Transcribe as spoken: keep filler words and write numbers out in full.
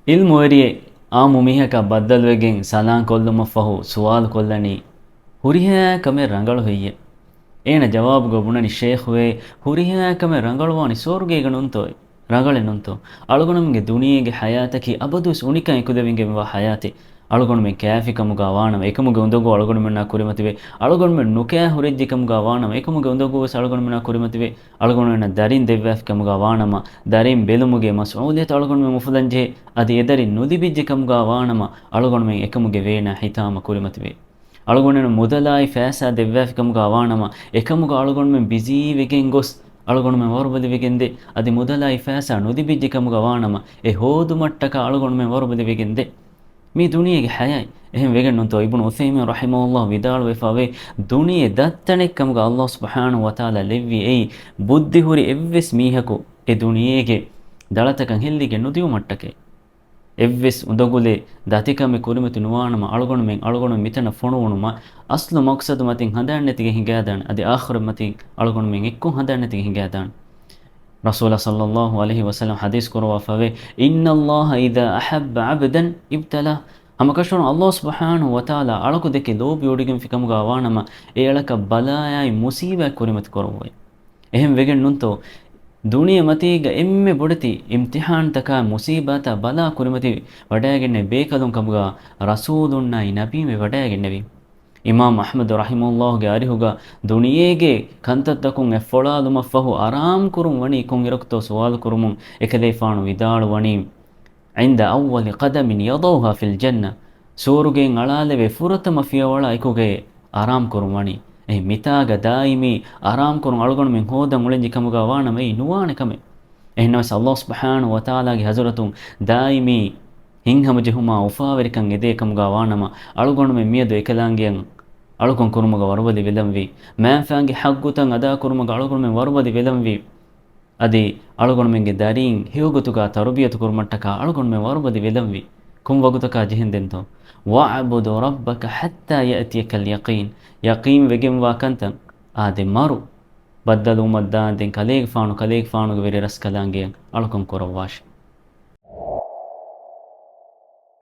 ޢިލްމުވެރިއެއް އާއްމު މީހަކާ ބައްދަލުވެގެން ސަލާން ކޮށްލުމަށްފަހު ސުވާލު ކޮށްލަނީ، ހުރިހާ ކަމެއް ރަނގަޅު ހެއްޔޭ؟ އޭނަ ޖަވާބުގަ ބުނަނީ، ޝޭޚުވޭ، ހުރިހާ ކަމެއް ރަނގަޅުވާނީ ސުވަރުގޭގަ ނޫންތޯއޭ؟ ރަނގަޅެއް ނޫންތޯ؟ އަޅުގަނޑުމެންގެ ދުނިޔޭގެ ޙަޔާތަކީ އަބަދުވެސް އުނިކަން އެކުލެވިގެންވާ ޙަޔާތެއް. އަޅުގަނޑުމެން ކާފިކަމުގަ ވާނަމަ، އެކަމުގެ އުނދަގޫ އަޅުގަނޑުމެންނާ ކުރިމަތިވޭ. އަޅުގަނޑުމެން ނުކާ ހުރެއްޖެކަމުގަ ވާނަމަ، އެކަމުގެ އުނދަގޫވެސް އަޅުގަނޑުމެންނާ ކުރިމަތިވޭ. އަޅުގަނޑުމެންނަށް ދަރިން ދެއްވާފިކަމުގަ ވާނަމަ، ދަރިން ބެލުމުގެ މަސްއޫލިއްޔަތު އަޅުގަނޑުމެން އުފުލަންޖެހޭ. އަދި އެދަރިން ނުލިބިއްޖެކަމުގަ ވާނަމަ، އަޅުގަނޑުމެން އެކަމުގެ ވޭނާ ހިތާމަ ކުރިމަތިވޭ. އަޅުގަނޑުމެން މުދަލާއި ފައިސާ ދެއްވާފިކަމުގަ ވާނަމަ، އެކަމުގަ އަޅުގަނޑުމެން ބިޒީވެގެން ގޮސް، އަޅުގަނޑުމެން ވަރުބަލިވެގެންދޭ. އަދި މުދަލާއި ފައިސާ ނުލިބިއްޖެކަމުގަ ވާނަމަ، އެ ހޯދުމަށްޓަކާ އަޅުގަނޑުމެން ވަރުބަލިވެގެންދޭ. މީ ދުނިޔޭގެ ޙަޔާތް. އެހެން ވެގެން ނޫންތޯ؟ އިބްނު ޢުޘައިމީން ރަޙިމަހުﷲ ވިދާޅުވެފަވޭ، ދުނިޔެ ދައްތަނެއްކަމުގަ ﷲ ސުބްޙާނަހޫ ވަތަޢާލާ ލެއްވި އެއީ، ބުއްދި ހުރި އެއްވެސް މީހަކު އެ ދުނިޔޭގެ ދަޅަތަކަށް ހެއްލިގެން ނުދިއުމަށްޓަކައި. އެއްވެސް އުނދަގުލެއް ދަތިކަމެއް ކުރިމަތި ނުވާނަމަ، އަޅުގަނޑުމެން އަޅުގަނޑު މިތަނަށް ފޮނުވުނުމަށް އަސްލު މަޤްޞަދު މަތިން ހަނދާން ނެތިގެން ހިނގާދާނެ. އަދި އާޚިރަތް މަތިން އަޅުގަނޑުމެން އެއްކޮށް ހަނދާން ނެތިގެން ހިނގާދާނެ. ރަސޫލާ ޞައްލައްލާހު ޢަލައިހި ވަސައްލަމަ ޙަދީޘް ކުރައްވާފަވޭ، "إن الله إذا أحب عبدا ابتلاه." ހަމަކަށަވަރުން ﷲ ސުބްޙާނަހޫ ވަތަޢާލާ އަޅަކު ދެކެ ލޯބި އޮޑިގެންފިކަމުގަ ވާނަމަ، އެ އަޅަކަށް ބަލާއާއި މުޞީބާތް ކުރިމަތި ކުރައްވައި. އެހެން ވެގެން ނޫންތޯ؟ ދުނިޔެ މަތީގަ އެންމެ ބޮޑެތި އިމްތިޙާންތަކާ މުޞީބާތާ ބަލާ ކުރިމަތި ވަޑައިގެންނެވި ބޭކަލުން ކަމުގަ ރަސޫލުންނާއި ނަބީން ވެ ވަޑައިގެންނެވި. އިމާމް އަޙްމަދު ރަޙިމަހުﷲގެ އަރިހުގަ ދުނިޔޭގެ ކަންތައްތަކުން އެއްފޮޅާލުމަށްފަހު އަރާމް ކުރުން ވަނީ ކޮންއިރަކުތޯ ސުވާލު ކުރުމުން އެކަލޭފާނު ވިދާޅުވަނީ، "عند أول قدم يضعها في الجنة." ސުވަރުގެއިން އަޅާލެވޭ ފުރަތަމަ ފިޔަވަޅާ އެކުގައި އަރާމް ކުރުން ވަނީ. އެހެން މިތާގަ ދާއިމީ އަރާމް ކުރުން އަޅުގަނޑުމެން ހޯދަން އުޅެންޖެ ކަމުގަ ވާނަމަ އެއީ ނުވާނެ ކަމެއް. އެހެންނަމަވެސް ﷲ ސުބްޙާނަހޫ ވަތަޢާލާގެ ޙަޟްރަތުން ދާއިމީ ހިތްހަމަޖެހުމާ އުފާވެރިކަން އެދޭ ކަމުގަ ވާނަމަ، އަޅުގަނޑުމެން މިއަދު އެކަލާނގެއަށް އަޅުކަން ކުރުމުގަ ވަރުބަލި ވެލަންވީ. މާންފާންގެ ޙައްޤުތައް އަދާކުރުމުގަ އަޅުގަނޑުމެން ވަރުބަލި ވެލަންވީ. އަދި އަޅުގަނޑުމެންގެ ދަރީން ހެޔޮގޮތުގަ ތަރުބިޔަތު ކުރުމަށްޓަކާ އަޅުގަނޑުމެން ވަރުބަލި ވެލަންވީ. ކޮން ވަގުތަކާ ޖެހެންދެންތޯ؟ "واعبد ربك حتى يأتيك اليقين." ޔަޤީން ވެގެންވާ ކަންތައް އާދެ މަރު ބައްދަލުވުމަށް ދާންދެން ކަލޭގެފާނު ކަލޭގެފާނުގެ ވެރި ރަސްކަލާނގެއަށް އަޅުކަން ކުރައްވާށި.